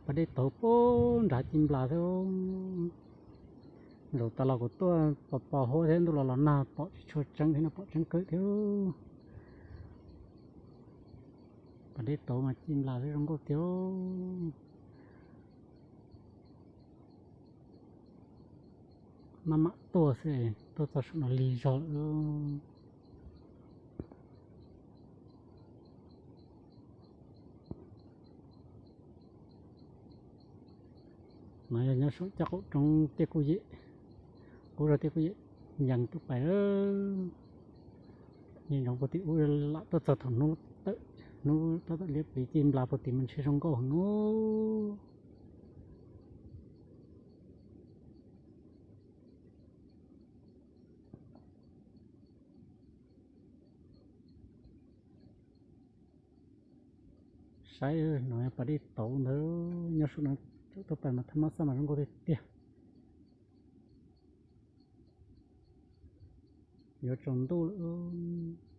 Pas dej tauv pem nrad ci nplas thiab. Zaum tas los kuv tuaj pos pos huab thiab ntuj los los nag pom tsis tshua tseeb thiab no, pom tseeb kawg thiab. Pas dej tauv mas ci nplas thiab zoo nkauj tiag. Maj mam tuaj xwb, tuaj txog saum no lig zog lawm. No yog nyob saum caj qaum roob Tiaj Kuj Yem, qub zog Tiaj Kuj Yem yees tuaj pais. Yeej ntsoov puag tim ub lam tuaj txog thaum hnub tawm, hnub tab tom liab pliv ci nplas puag tim mas ntshe zoo nkauj heev ub. Saib no pas dej tauv ntawd nyob saum no, tuaj pais mas thaj mab xaj mas zoo nkauj tiag tiag. Yuav tsaus ntuj lawm.